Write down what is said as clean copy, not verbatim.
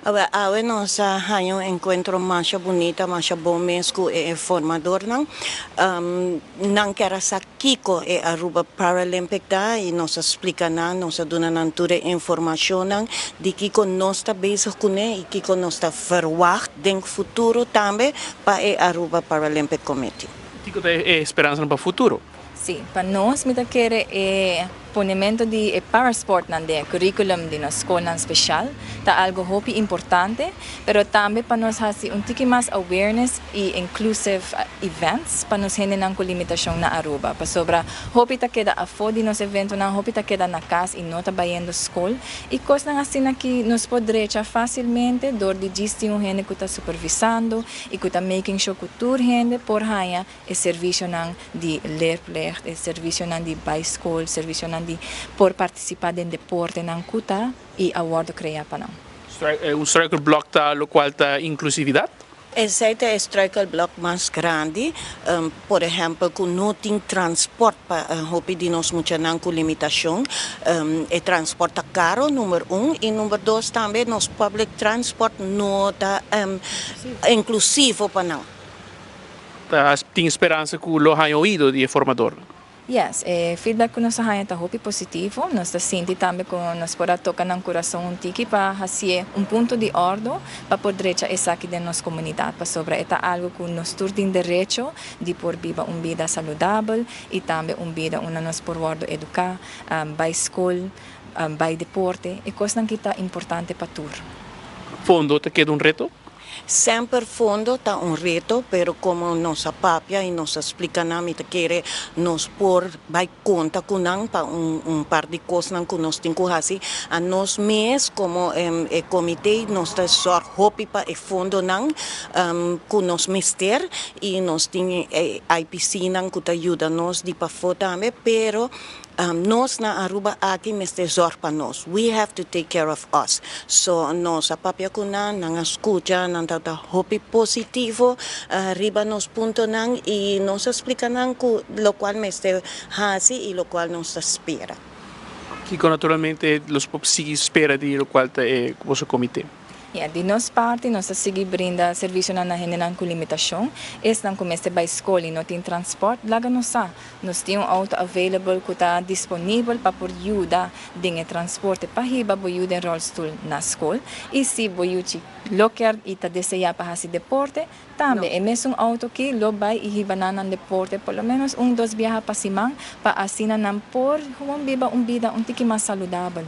Awe nos a haya un encuentro mas bunita, mas bon mes cu e formadornan. Nan kier sa kico e Aruba Paralympic ta y nos a splica nan, nos a duna nan tur informacion di kico nos ta bezig cune y kico nos ta verwacht den futuro tambe pa e Aruba Paralympic Committee. Kico ta e speransa pa futuro? Si, pa nos, mi ta kere e ponemento di e parasport nan den curriculum di nos scol special, ta algo hopi importante, pero tambe pa nos haci un tiki mas awareness y inclusive events pa nos hendenan cu limitacion na Aruba. Pasobra hopi ta keda afo di nos eventonan, hopi ta keda na cas y no ta bayendo scol. Y cosnan asina cu nos por drecha facilmente door di djis un hende cu ta supervisando y cu ta making sure cu tur hende por haya e servicionan di leerplicht, e servicionan di bay scol, servicionan di por participa den deportenan cu ta y a wordo crea pa nan. Un struikelblok ta locual ta inclusividad? Esey ta e struikelblok mas grandi. Por ehempel, cu no tin transporte pa hopi di nos muchanan cu limitacion. E transporte ta caro, number 1, y number 2 tambe nos public transport no ta inclusivo pa nan. Tin speransa cu lo haya oido di formador? Yes, feedback cu nos a haya ta hopi positivo. Nos ta sinti tambe cu nos por a toca nan curason un tiki pa haci un punto di orde pa por drecha esaki den nos comunidad. Pasobra e ta algo cu nos tur tin derecho di por biba un bida saludabel y tambe un bida unda nos por wordo educa, bay scol, bay deporte. E cosnan cu ta importante pa tur. Fondo ta keda un reto? Semper fondo ta un reto, pero como nos a papia y nos a splica nan, mi ta kere nos por bay conta cu nan pa un par di cosnan cu nos tin cu haci. A nos mes como e comite nos ta zorg hopi pa e fondonan cu nos mester y nos tin IPC nan cu ta yuda nos di pafo tambe, pero nos na Aruba aki mester zorg pa nos. We have to take care of us. So nos a papia cu nan, nan a scucha, nan ta hopi positivo riba nos puntonan y nos a splica nan cu locual mester haci y locual nos ta spera. Kico naturalmente nos por sigui spera di locual ta e comite? Yeah, di nos parti, nos ta sigui brinda servicio na hendenan cu limitacion. Esnan cu mester bay scol y no tin transporte, laga nos sa. Nos tin un auto available cu ta disponibel pa por yuda den transporte pa hiba bo yiu den rolstoel na scol. Y si bo yiu lo kier y ta desea pa haci deporte, tambe e mesun auto aki lo bay y hiba nan na deporte por lo menos un, dos biaha pa siman, pa asina nan por gewoon biba un bida un tiki mas saludabel.